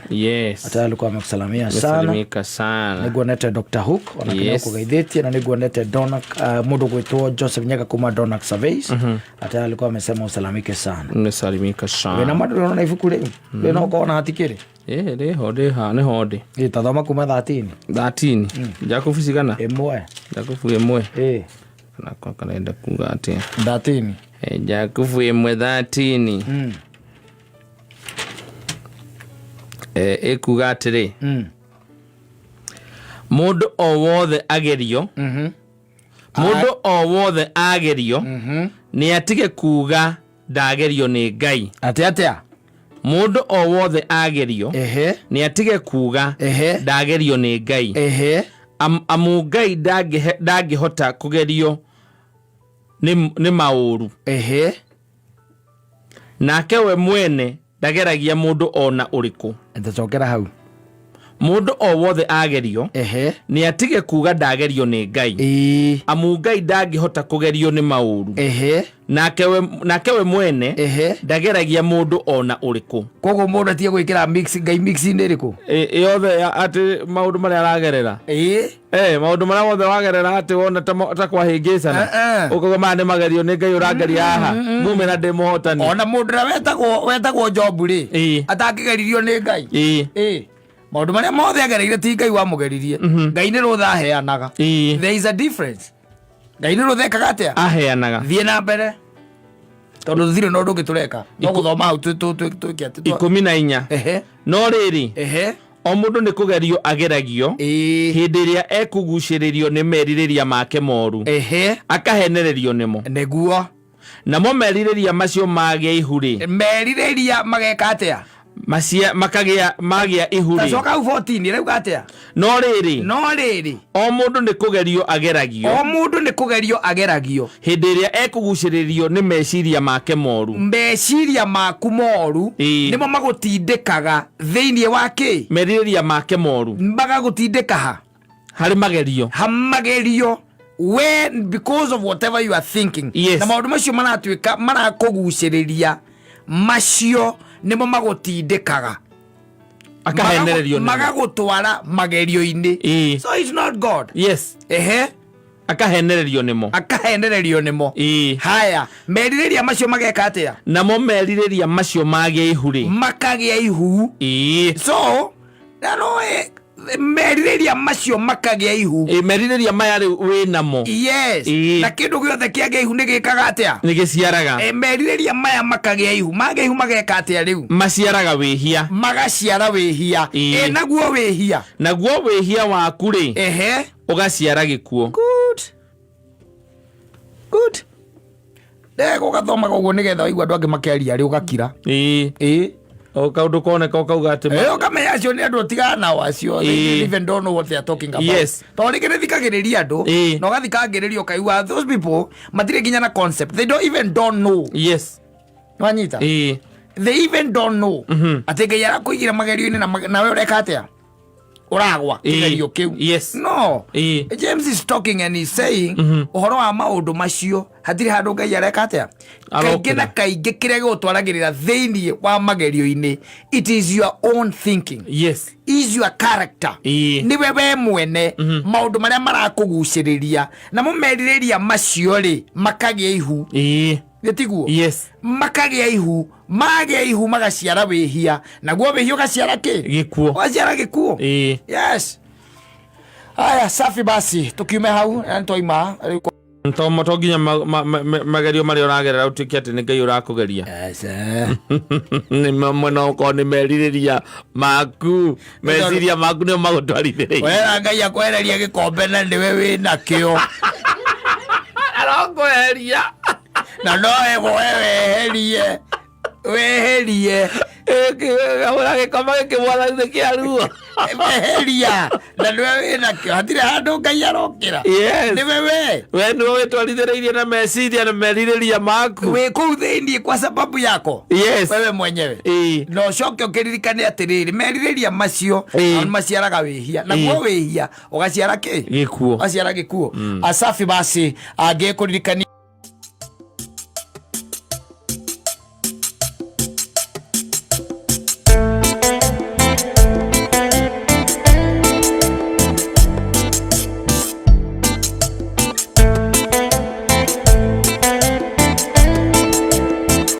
S1: Hata alikuwa amekusalamia sana.
S2: Mesalimika sana.
S1: Nĩguonete Dr. Hook ona kĩrĩa ũkũgeithĩtie, na nĩguonete Donak, mũndũ gwĩtwo Joseph Nyaga kuma Donak Surveys, hata alikuwa amesema usalamike sana.
S2: Mesalimika
S1: Wĩna
S2: sana.
S1: ma ndũrona ibuku rĩu rĩu no ũkorwo na hatikĩrĩ.
S2: Ĩ rĩho ndĩha nĩho ndĩ.
S1: Ĩ tathoma kuma 13.
S2: 13 Jakubu cigana?
S1: 1.
S2: Jakubu 1.
S1: Ĩ.
S2: Nako karenda kuga atĩa?
S1: 13.
S2: Jakubu 1 13. Ĩkuga atĩrĩ, mũndũ o wothe agerio, mũndũ o wothe agerio nĩ atige kuga ndagerio nĩ Ngai.
S1: Atĩ atĩa?
S2: Mũndũ o wothe agerio nĩ atige kuga ndagerio nĩ Ngai. Amu Ngai ndangĩhota kũgerio nĩ maũru, nake we mwene ndageragia mũndũ ona ũrĩkũ.
S1: Ndacokera hau.
S2: Mũndũ o wothe agerio nĩ atige kuga ndagerio nĩ Ngai, amu Ngai ndangĩhota kũgerio nĩ maũru, nake we mwene ndageragia mũndũ ona ũrĩkũ.
S1: Koguo mũndũ atige gwĩkĩra mix Ngai mix-inĩ ĩrĩkũ?
S2: Yothe atĩ maũndũ marĩa aragerera. Maũndũ marĩa mothe wagerera atĩ wona ta kwahĩngĩcana, ũkauga maya nĩ magerio nĩ Ngai ũrangeria haha mume na ndĩ mũhotani.
S1: Ona mũndũ ũrĩa wetagwo Jobu rĩ, atangĩgeririo nĩ Ngai? Maũndũ marĩa mothe agereire ti Ngai wamũgeririe. Ngai nĩ rũtha aheanaga. There is a difference. Ngai nĩ rũtha ekaga atĩa?
S2: Aheanaga.
S1: Thiĩ na mbere tondũ tũtirĩ na ũndũ ũngĩ tũreka no gũthoma hau twĩke atĩ
S2: 14. No rĩrĩ, o mũndũ nĩ kũgerio ageragio hĩndĩ ĩrĩa ekũgucĩrĩrio nĩ merirĩria make moru, akahenererio nĩmo. Namo merirĩria macio magĩa ihu rĩ,
S1: Merirĩria mageka atĩa?
S2: Makagĩa magĩa ihu rĩ.
S1: Tacoka hau 14, ĩrauga atĩa?
S2: No rĩrĩ,
S1: No rĩrĩ,
S2: o mũndũ nĩ kũgerio ageragio
S1: o mũndũ nĩ kũgerio ageragio
S2: hĩndĩ ĩrĩa ekũgucĩrĩrio nĩ meciria make moru.
S1: Meciria maku moru nĩmo magũtindĩkaga thĩinĩ wa kĩ?
S2: Merirĩria make moru.
S1: Magagũtindĩka ha?
S2: Harĩ magerio.
S1: Ha magerio, when because of whatever you are thinking, na maũndũ macio maratuĩka marakũgucĩrĩria, macio nĩmo magũtindĩkaga.
S2: Akahenererio nĩmo.
S1: Magagũtwara magerio-inĩ. So it's not God.
S2: Akahenererio nĩmo.
S1: Akahenererio nĩmo. Haya, merirĩria macio mageka atĩa?
S2: Namo merirĩria macio magĩa ihu rĩ,
S1: Makagĩa ihu. So na no merirĩria macio makagĩa ihu.
S2: Merirĩria maya rĩu wĩ namo.
S1: Na kĩndũ gĩothe kĩagĩa ihu nĩ gĩkaga atĩa?
S2: Nĩ gĩciaraga.
S1: Merirĩria maya makagĩa ihu, magĩa ihu mageka atĩa rĩu?
S2: Maciaraga wĩhia.
S1: Magaciara wĩhia. Naguo wĩhia,
S2: Naguo wĩhia waku rĩ, ũgaciara gĩkuũ.
S1: Good, good. Ndego ũgathomaga ũguo nĩgetha waigua andũ angĩ makĩaria rĩ, ũgakira.
S2: O kaũndũ koneka ũkauga atĩ
S1: Ũkamenya acio nĩ andũ ũtigana nao acio. They even don't know what they are talking about. Tondũ rĩngĩ nĩ thikagĩrĩria andũ na ũgathikangĩrĩria ũkaigua those people matirĩ nginya na concept. They don't even don't know. Wanyita? They even don't know atĩ Ngai arakũigĩra magerio-inĩ na nawe ũreka atĩa? Ũragwa kĩgerio kĩu. No James is talking and he's saying ũhoro wa maũndũ macio hatirĩ handũ Ngai areka atĩa kaingĩ na
S2: Arokĩra.
S1: kaingĩ kĩrĩa gĩgũtwaragĩrĩra thĩinĩ wa magerio-inĩ, it is your own thinking, is your character, nĩwe we mwene, maũndũ marĩa marakũgucĩrĩria namo merirĩria macio rĩ makagĩa ihu. Gĩtiguo? Makagĩa ihu, magĩa ihu magaciara wĩhia, naguo wĩhia ũgaciara kĩ?
S2: Gĩkuũ.
S1: Ũgaciara gĩkuũ. Yes. Haya, safi. Basi tukiume hau, yani twaima rĩu.
S2: To nginya magerio marĩa ũragerera ũtuĩke atĩ nĩ Ngai ũrakũgeria.
S1: Aca.
S2: Nĩ mamwe no ũkorwo nĩ merirĩria maku, meciria maku nĩo magũtwarithĩrĩirie.
S1: Wera Ngai akwehereria gĩkombe na nĩwe wĩ nakĩo.
S2: Arokweheria.
S1: Na no we weherie. Weherie.
S2: Gahũra gĩkombe gĩkĩ mwathani nĩ kĩa ruo.
S1: Weheria. Na nĩwe wĩ nakĩo. Hatirĩ handũ Ngai arokĩra.
S2: Yes.
S1: Nĩwe we.
S2: We nĩwe wĩtwarithĩrĩirie na meciria na merirĩria maku.
S1: Wĩ kũu thĩinĩ kwa sababu yako.
S2: Yes.
S1: Wewe mwenyewe.
S2: Ĩĩ.
S1: Na ũcoke ũkĩririkane atĩrĩrĩ, merirĩria macio
S2: Ĩĩ.
S1: nĩ maciaraga wĩhia. Naguo wĩhia ũgaciara kĩ?
S2: Gĩkuũ.
S1: Ũgaciara gĩkuũ. Asafi basi angĩkũririkania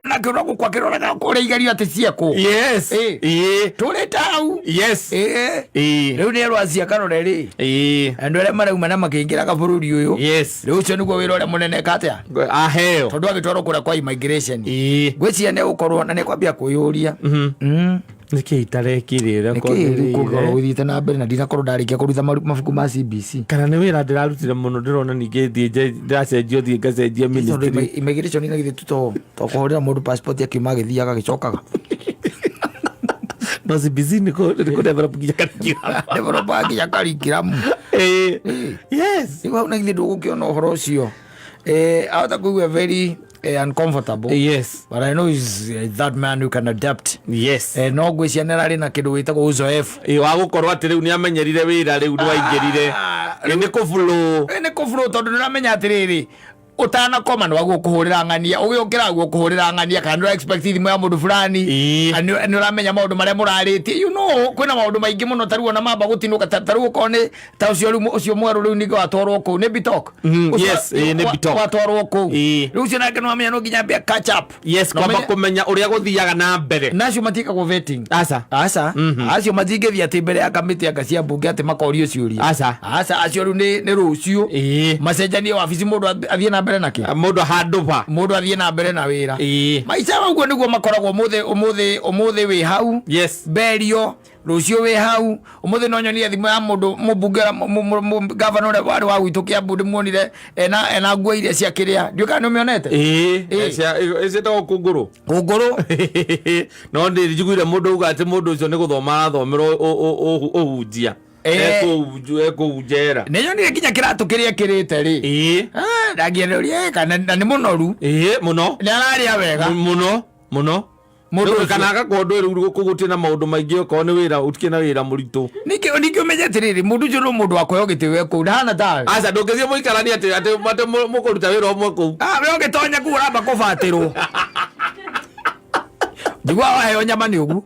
S1: na kĩrora gũkwa kĩroraga kũrĩa igerio atĩ ciekũ.
S2: Yes.
S1: Ĩĩ.
S2: Ĩĩ.
S1: Tũrĩte hau.
S2: Yes.
S1: Ĩĩ.
S2: Ĩĩ.
S1: Rĩu nĩ rwacia karore rĩ.
S2: Ĩĩ.
S1: Andũ arĩa marauma na makĩingĩraga bũrũri ũyũ.
S2: Yes.
S1: Rĩu ũcio nĩguo wĩra ũrĩa mũnene eka atĩa?
S2: Aheo.
S1: Tondũ agĩtwarwo kũrĩa kwa immigration.
S2: Ĩĩ.
S1: Ngwĩciria nĩ gũkorwo na nĩ kwambia kwĩyũria.
S2: Nĩkĩ itarekire ũrĩa
S1: Nĩkĩ rĩu kũngĩkorwo
S2: kwagĩrĩire?
S1: gũthiĩte na mbere na ndinakorwo ndarĩkia kũruta mabuku ma CBC.
S2: Kana nĩ wĩra ndĩrarutire mũno ndĩrona ningĩ thiĩ ndĩracenjio thiĩ ngacenjia
S1: Tondũ
S2: ministry.
S1: immigration na githĩ to to kũhũrĩra mũndũ passport akiuma agĩthiaga agĩcokaga.
S2: No CBC nĩ kũ develop nginya curriculum.
S1: Develop nginya curriculum.
S2: Ĩĩ. Yes.
S1: Rĩu hau na githĩ ndũgũkĩona ũhoro ũcio. Ahota kũigua very uncomfortable.
S2: Yes.
S1: But I know he's that man who can adapt.
S2: Yes.
S1: No ngwĩciria nĩ ararĩ na kĩndũ gĩtagwo uzoefu.
S2: Ĩĩ, wa gũkorwo atĩ rĩu nĩ amenyerire wĩra rĩu nĩ waingĩrire. Ĩ, nĩ kũbulũ.
S1: Nĩ kũbulũ tondũ nĩ ũramenya atĩrĩrĩ, ũtanakoma nĩ waguo kũhũrĩra ng'ania, ũgĩũkĩra guo kũhũrĩra ng'ania, kana nĩ ũra expect thimũ ya mũndũ fulani.
S2: Ĩĩ.
S1: Na nĩ ũramenya maũndũ marĩa mũrarĩtie. You know, kwĩna maũndũ maingĩ mũno ta rĩu ona mamba gũtinũka, ta rĩu okorwo nĩ ta ũcio rĩu ũcio mwerũ rĩu ningĩ watwarwo kũu nĩ Bitok. Ũcio
S2: Yes, ĩĩ, nĩ Bitok.
S1: watwarwo kũu.
S2: Ĩĩ.
S1: Rĩu ũcio nake nĩ wamenya no nginya ambia catch up.
S2: Yes,
S1: Na
S2: kwamba
S1: ũmenye-
S2: kũmenya ũrĩa gũthiaga na mbere.
S1: Na acio matiĩkagwo vetting.
S2: Aca.
S1: Aca. Acio matingĩthiĩ atĩ mbere ya kamĩtĩ anga cia mbunge atĩ makorio ciũria.
S2: Aca.
S1: Aca, acio rĩu nĩ rũciũ.
S2: Ĩĩ.
S1: Macenjanie wabici mũndũ athiĩ na mbere nakĩ?
S2: Mũndũ handũ ba.
S1: Mũndũ athiĩ na mbere na wĩra.
S2: Ĩĩ.
S1: Maica ũguo nĩguo makoragwo ũmũthĩ, ũmũthĩ, ũmũthĩ wĩ hau.
S2: Yes.
S1: Berio, rũciũ wĩ hau. Ũmũthĩ no nyonie thimũ ya mũndũ mũmbunge ũrĩa gavana ũrĩa warĩ wa gwitũ Kĩambu ndĩmuonire ena nguo iria cia kĩrĩa. Ndiũĩ kana nĩ ũmĩonete?
S2: Ĩĩ.
S1: Ĩĩ.
S2: Ĩciĩtagwo kũngũrũ.
S1: Kũngũrũ.
S2: No ndĩ njiguire mũndũ auga atĩ mũndũ ũcio nĩ gũthoma arathomera ũhunjia. Ekũu njera.
S1: Nĩ nyonire nginya kĩratũ kĩrĩa ekĩrĩte rĩ.
S2: Ĩĩ.
S1: Ndangĩenderia kana na nĩ mũnoru.
S2: Ĩĩ, mũno.
S1: Nĩ ararĩa wega.
S2: Mũno, mũno.
S1: Mũndũ
S2: Rĩu
S1: ũcio.
S2: kana agakorwo ndũĩ rĩu gũkũ gũtirĩ na maũndũ maingĩ okorwo nĩ wĩra ũtikĩrĩ na wĩra mũritũ.
S1: Ningĩ ũmenye atĩrĩrĩ, mũndũ ũcio no mũndũ wa kũheo gĩtĩ we kũu, ndahana tawe.
S2: Aca, ndũngĩthiĩ mũikaranie atĩ mũkũruta wĩra ũmwe kũu.
S1: We ũngĩtonya kũu ũramba kũbatĩrwo. Njiguaga waheo nyama nĩ ũguo.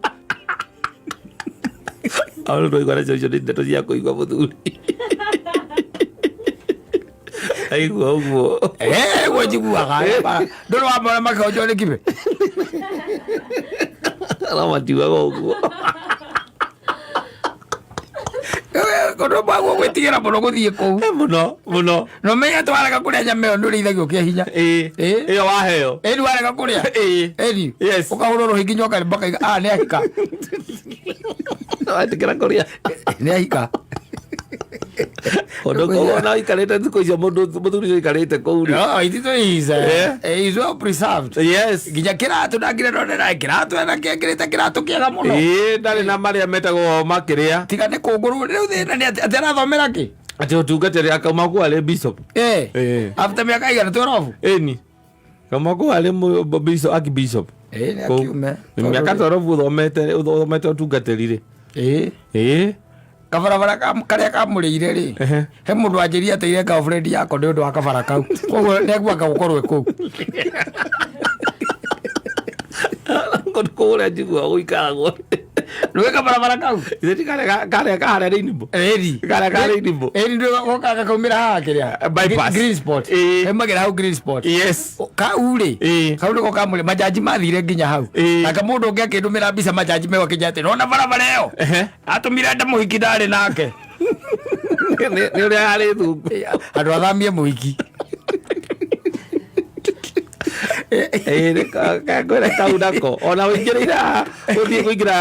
S2: Hau rĩu twaigua nacio icio nĩ ndeto cia kũigua mũthuri. Aigua ũguo.
S1: Ũguo njiguaga. Ndũrĩ wamona makĩhonjwo nĩ kibe?
S2: No matiugaga ũguo.
S1: Kũndũ kwaguo gwĩtigĩra mũno gũthiĩ kũu.
S2: Mũno, mũno.
S1: No menye atĩ warega kũrĩa nyama ĩyo ndũrĩithagio kĩa hinya.
S2: Ĩĩ.
S1: Ĩĩ.
S2: Ĩyo waheo.
S1: Ĩni warega kũrĩa?
S2: Ĩĩ.
S1: Ĩni.
S2: Yes.
S1: Ũkahũrwo rũhĩ nginya ũkarĩ makaiga, nĩ ahika.
S2: Wetĩkĩra kũrĩa.
S1: Nĩ ahika.
S2: Ũndũ ũkorwo na ũikarĩte thikũ icio mũndũ mũthuri ũcio ũikarĩte kũu rĩ.
S1: No, it is, is well preserved.
S2: Yes.
S1: Nginya kĩratũ ndangire ndonera kĩratũ ena kĩekĩrĩte kĩratũ kĩega mũno.
S2: Ĩĩ, ndarĩ na marĩa metagwo makĩrĩa.
S1: Tiga nĩ kũngũrũ rĩu thĩna nĩ atĩ arathomera kĩ?
S2: Atĩ ũtungatĩri akauma kũu arĩ bishop.
S1: After mĩaka igana 12?
S2: Ĩni. Kauma kũu arĩ bishop, archbishop.
S1: Nĩ
S2: Kũu.
S1: akiume.
S2: Mĩaka 12 ũthomete ũtungatĩri rĩ.
S1: Kabarabara karĩa kamũrĩire rĩ, he mũndũ wanjĩrire ateire girlfriend yakwa nĩ ũndũ wa kabara kau. Koguo nĩekuanga gũkorwo ĩ kũu.
S2: Kũndũ kũrĩa njiguaga gũikaragwo.
S1: Nĩũĩ kabarabara kau?
S2: Ithe ti karĩa ka harĩa Rainbow?
S1: Ĩni.
S2: Karĩa ka Rainbow?
S1: Ĩni, nĩũĩ gokaga gakaumĩra haha kĩrĩa?
S2: Bypass.
S1: Green spot. Kaumagĩra hau green spot.
S2: Yes.
S1: Kau rĩ, kau nĩko kamũrĩ, majaji mathire nginya hau. Nake mũndũ ũngĩ akĩndũmĩra mbica majaji meu akĩnjĩra atĩ, nĩwona barabara ĩyo? Atũmire nda mũhiki ndarĩ nake.
S2: Nĩ ũrĩa yarĩ thungu.
S1: Andũ athamie mũhiki.
S2: Ĩĩ, ngwĩre kau nako ona ũingĩrĩire haha ũthiĩ kũingĩra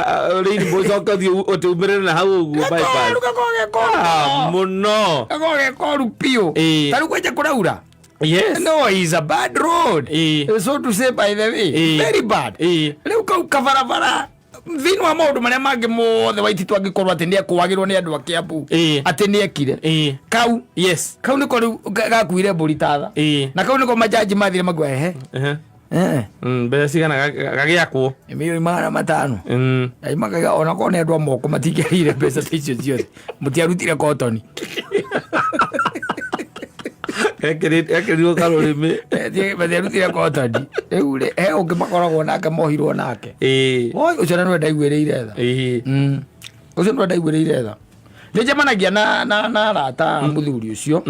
S2: rainbow ũcoke ũthiĩ ũtĩ umĩrĩre na hau ũguo bypass.
S1: Gakoru gakoragwo ge koru
S2: Ah,
S1: mũno.
S2: mũno
S1: Gakoragwo ge koru biũ.
S2: Ĩĩ.
S1: Ta rĩu kwanja kũraura.
S2: Yes.
S1: No, is a bad road.
S2: Ĩĩ.
S1: So to say, by the way,
S2: Ĩĩ.
S1: very bad.
S2: Ĩĩ.
S1: Rĩu kau kabarabara thĩinĩ wa maũndũ marĩa mangĩ mothe Waititu angĩkorwo atĩ nĩekũagĩrwo nĩ andũ a Kiambu
S2: Ĩĩ.
S1: atĩ nĩekire
S2: Ĩĩ.
S1: kau
S2: Yes.
S1: kau nĩko rĩu gakuire mbũri tatha
S2: Ĩĩ.
S1: na kau nĩko majaji mathire makiuga ehe
S2: Ehe.
S1: eh,
S2: Mbeca cigana gagĩakwo?
S1: Nĩ 500,000,000. Makaiga ona korwo nĩ andũ a moko matingĩarĩire mbeca ta icio ciothe, mũtiarutire kotoni.
S2: Gekĩrirwo karũrĩmĩ.
S1: Matiarutire kotoni. Rĩu rĩ, he ũngĩ makoragwo nake mohirwo nake. Oi, ũcio na nĩwe ndaiguĩrĩire tha. Ũcio nĩwe ndaiguĩrĩire tha. Nĩ njemanagia na arata a mũthuri ũcio,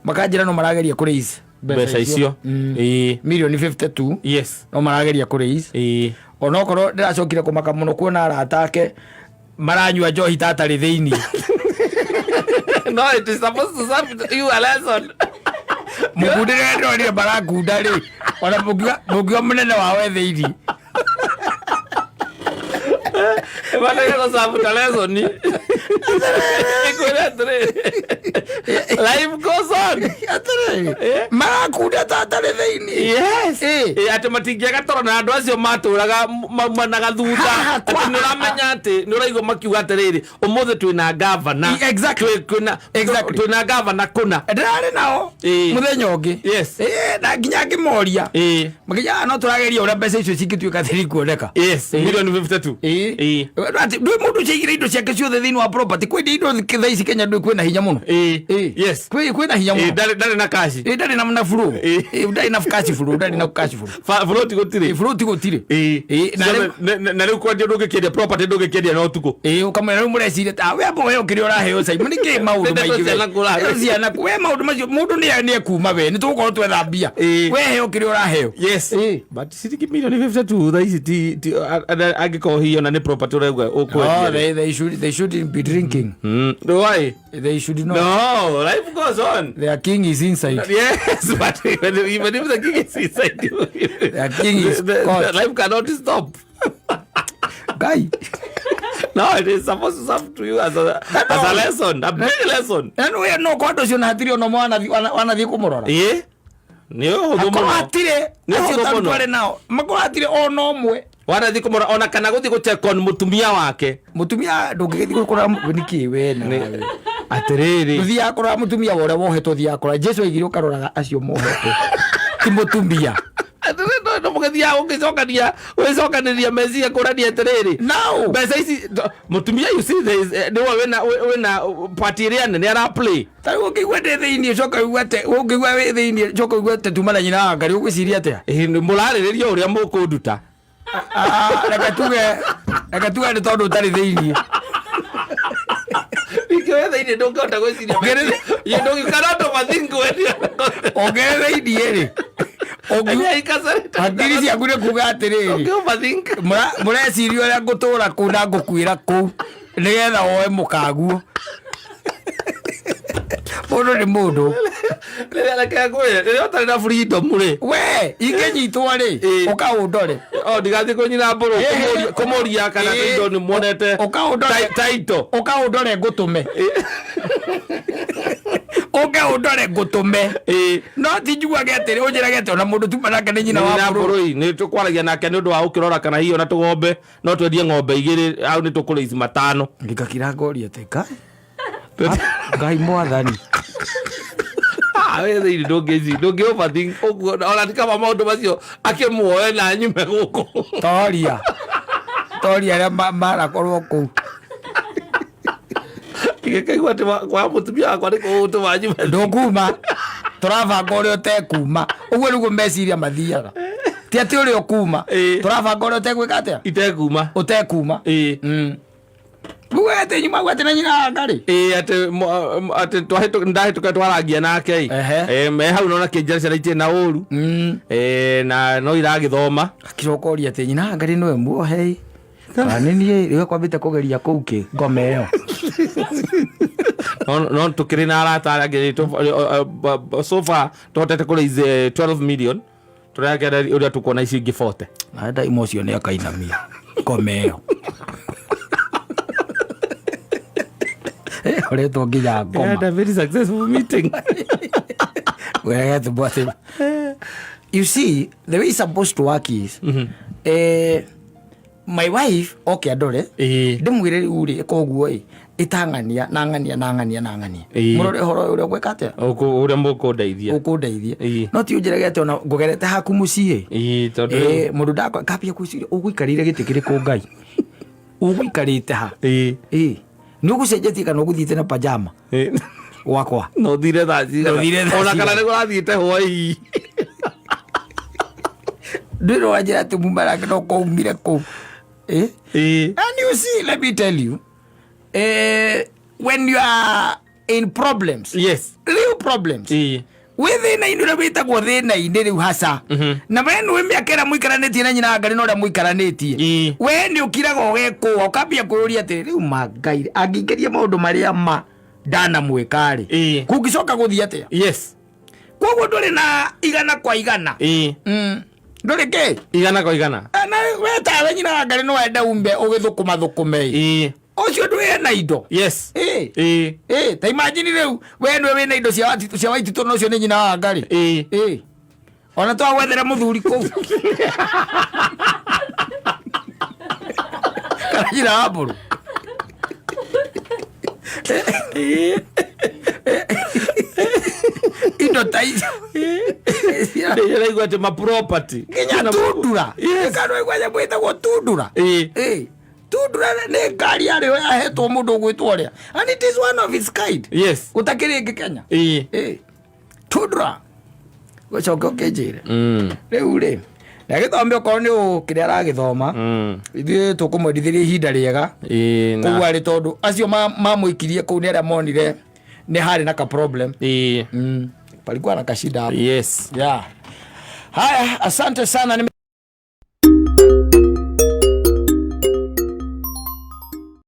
S1: makanjĩra no marageria kũ raise
S2: mbeca icio.
S1: Mirioni 52. No marageria kũ raise. Onokorwo ndĩracokire kũmaka mũno kuona arata ake maranyua njohi ta atarĩ thĩinĩ.
S2: No, it is supposed to serve you a lesson.
S1: Mũkundĩre ndĩronire marakunda rĩ, ona mũngiuga mũnene wao e thĩinĩ.
S2: Bataire gũcabu ta lesson. Ĩkwĩre atĩrĩrĩ, life goes on.
S1: Atĩrĩrĩ, marakunda ta atarĩ thĩinĩ.
S2: Yes.
S1: Ĩ.
S2: Atĩ matingĩaga toro na andũ acio matũraga maumanaga thutha.
S1: Haha kwa
S2: Atĩ nĩ ũramenya atĩ nĩ ũraigua makiuga atĩrĩrĩ, ũmũthĩ twĩna gavana. Twĩna gavana kũna.
S1: Ndĩrarĩ nao mũthenya ũngĩ. Na nginya ngĩmoria. Makĩnjĩra, no tũrageria ũrĩa mbeca icio cingĩtuĩka atĩ nĩikuoneka.
S2: Yes, milioni 52.
S1: Atĩ ndũĩ mũndũ ũcio aigire indo ciake ciothe thĩinĩ wa property. Kwendia indo thaa ici Kenya ndũĩ kwĩna hinya mũno. Kwĩna hinya mũno.
S2: Ndarĩ na cash.
S1: Ndarĩ na flow. Ndarĩ na cash flow, ndarĩ na cash flow.
S2: Float gũtirĩ.
S1: Float gũtirĩ. Na rĩu
S2: Na rĩu kwendia ndũngĩkĩendia property, ndũngĩkĩendia na ũtukũ.
S1: Ũkamwĩra rĩu mũreciria ta we amba ũheo kĩrĩa ũraheo Simon, nĩ kĩ maũndũ
S2: Ndeto
S1: maingĩ we?
S2: ciana kũrahe.
S1: Ndeto ciana we maũndũ macio mũndũ nĩ ekuma we, nĩ tũgũkorwo twetha mbia. We heo kĩrĩa ũraheo.
S2: Yes. But ciringi milioni 52 thaa ici ti angĩkorwo hihi ona nĩ property ũraigua ũkwendia.
S1: No, they shouldn't be drinking.
S2: Why?
S1: They should not.
S2: No, life goes on.
S1: Their king is inside.
S2: Yes, but even if the king is inside you,
S1: Their king is God.
S2: the life cannot stop.
S1: Guy.
S2: No, it is supposed to serve to you as a lesson, a big lesson.
S1: Na no no kwa andũ acio na hatirĩ ona ũmwe wanathiĩ kũmũrora.
S2: Ĩĩ. Nĩ ũhũthũ
S1: Akorwo
S2: mũno.
S1: hatirĩ
S2: Nĩ
S1: acio
S2: ũhũthũ
S1: ta
S2: mũno.
S1: twarĩ nao makorwo hatirĩ ona ũmwe.
S2: Wanathiĩ kũmũrora ona kana gũthiĩ gũ check on mũtumia wake.
S1: Mũtumia ndũngĩgĩthiĩ kũrora nĩkĩ we nawe.
S2: Atĩrĩrĩ.
S1: Ndũthiaga kũrora mũtumia wa ũrĩa wohetwo, ũthiaga kũrora Jesu aigire ũkaroraga acio mohetwo ti mũtumia.
S2: Atĩrĩrĩ, no mũgĩthiaga ũgĩcokania ũgĩcokanĩria meciria kũrania atĩrĩrĩ.
S1: Now.
S2: Mbeca ici mũtumia, you see there is nĩwe wĩna party ĩrĩa nene ara play.
S1: Ta rĩu ũngĩigua ndĩ thĩinĩ ũcoke ũigue atĩ ũngĩigua wĩ thĩinĩ ũcoke ũigue atĩ tuma na nyina wa Ngai, ũgwĩciria atĩa?
S2: Ĩĩ, nĩ mũrarĩrĩria ũrĩa mũkũnduta.
S1: Reke tuge nĩ tondũ ũtarĩ thĩinĩ.
S2: Ningĩ wĩ thĩinĩ ndũngĩhota gwĩciria. You know, you cannot overthink when you
S1: Ũngĩrĩ thĩinĩ rĩ, hakiri ciaku nĩ kuga atĩrĩrĩ,
S2: Ũngĩ overthink.
S1: Mũreciria ũrĩa ngũtũra kũu na ngũkuĩra kũu nĩgetha woe mũkaguo. Mũndũ nĩ mũndũ.
S2: Rĩrĩa reke ngwĩre, rĩrĩa ũtarĩ na freedom rĩ.
S1: We ingĩnyitwo rĩ, ũka ũndore.
S2: O ndigathiĩ kũnyina mbũrũ kũmũria kana indo nĩ muonete.
S1: Ũka ũndore.
S2: Taito.
S1: Ũka ũndore ngũtũme. Ũke ũndore ngũtũme. No ti njuage atĩrĩ, ũnjĩrage atĩ ona mũndũ tuma nake nĩ nyina wa
S2: na
S1: mbũrũ.
S2: mbũrũi nĩ tũkwaragia nake nĩ ũndũ wa gũkĩrora kana hihi ona tũgombe no twendie ng'ombe igĩrĩ au nĩ tũkũrĩici matano.
S1: Ngĩkakira ngoria atĩ Ngai Ngai mwathani.
S2: Ah, we thĩinĩ ndũngĩci ndũngĩ overthink ũguo ona ti kaba maũndũ macio akĩmuoe na nyume gũkũ.
S1: Toria toria arĩa marakorwo kũu.
S2: Ingĩkaigua atĩ kwa mũtumia wakwa nĩ kũũtũma nyume.
S1: Ndũkuma, tũrabanga ũrĩa ũtekuma. Ũguo nĩguo meciria mathiaga, ti atĩ ũrĩa ũkuma. Tũrabanga ũrĩa ũtegwĩka atĩa.
S2: Itekuma.
S1: Ũtekuma. Rĩu atĩ nyuma atĩ na nyina wa Ngarĩ.
S2: Ĩĩ, atĩ atĩ ndahĩtũka twarangia nake ĩ. Me hau nona kĩnjĩra ciana itirĩ na ũru. Na no iragĩthoma.
S1: Akĩcoka ũria atĩ nyina wa Ngarĩ nĩwe muohe kana nĩ niĩ rĩu ekwambĩte kũgeria kũu kĩ ngoma ĩyo.
S2: No tũkĩrĩ na arata arĩa angĩ so far tũhotete kũ raise 12 million. Tũrakena ũrĩa tũkuona ici ingĩ 40.
S1: Na ndaima ũcio nĩ akainamia ngoma ĩyo. Ũretwo nginya
S2: We
S1: ngoma.
S2: had a very successful meeting.
S1: Wega atĩ you see, the way it's supposed to work is, my wife oke andore, ndĩmwĩre rĩu rĩ, ĩka ũguo ĩ, ĩtang'ania na ng'ania na ng'ania na ng'ania. Mũrore ũhoro ũyũ ũrĩa ũgwĩka atĩa.
S2: Ũrĩa mũkũndeithia.
S1: Ũkũndeithia. No ti ũnjĩrage atĩ ona ngũgerete haku mũciĩ.
S2: Tondũ
S1: Mũndũ ndakwa kambia gwĩciria ũgũikarĩire gĩtĩ kĩrĩkũ, Ngai ũgũikarĩte ha. Nĩ ũgũcenjetie kana ũgũthiĩte na pajama gwakwa?
S2: No thire thaa cigana?
S1: No thire thaa
S2: Ona kana
S1: cigana.
S2: nĩ kũrathiĩte hwaĩ.
S1: Ndwĩrwo wanjĩra atĩ muma nake no koumire kũu. And you see, let me tell you, when you are in problems, real problems, wĩ thĩna-inĩ ũrĩa wĩtagwo thĩna-inĩ rĩu haca, na we nĩ mĩaka ĩrĩa mũikaranĩtie na nyina wa Ngarĩ na ũrĩa mũikaranĩtie, we nĩ ũkiraga ũgekũa, ũkambia kwĩyũria atĩrĩ, rĩu ma Ngai angĩingĩria maũndũ marĩa ma ndanamwĩka rĩ, kũngĩcoka gũthiĩ atĩa? Koguo ndũrĩ na 100%. Ndũrĩ kĩ?
S2: 100%.
S1: Na we tawe nyina wa Ngarĩ no wende umbe ũgĩthũkũma thũkũme ĩ. Ũcio ndwĩ na indo. Ta imagine rĩu we nĩwe wĩna indo cia Waititũ na ũcio nĩ nyina wa Ngarĩ. Ona twagwethera mũthuri kũu kana nyina wa mbũrũ. Indo ta icio.
S2: Ndĩraigua atĩ ma property.
S1: Nginya tundura. Kana igua nyamũ ĩtagwo tundura. Tundura nĩ ngari yarĩo yahetwo mũndũ ũgwĩtwo ũrĩa, and it is one of its kind. Gũtakĩrĩ ĩngĩ Kenya. Tundura gũcoke ũkĩnjĩre. Rĩu rĩ, nĩagĩthome okorwo nĩ kĩrĩa aragĩthoma. Ithuĩ tũkũmwendithĩria ihinda rĩega. Koguo arĩ tondũ acio mamũikirie kũu nĩ arĩa monire nĩ harĩ na ka problem. Palikuwa na kashida hapo. Yeah. Haya, asante sana.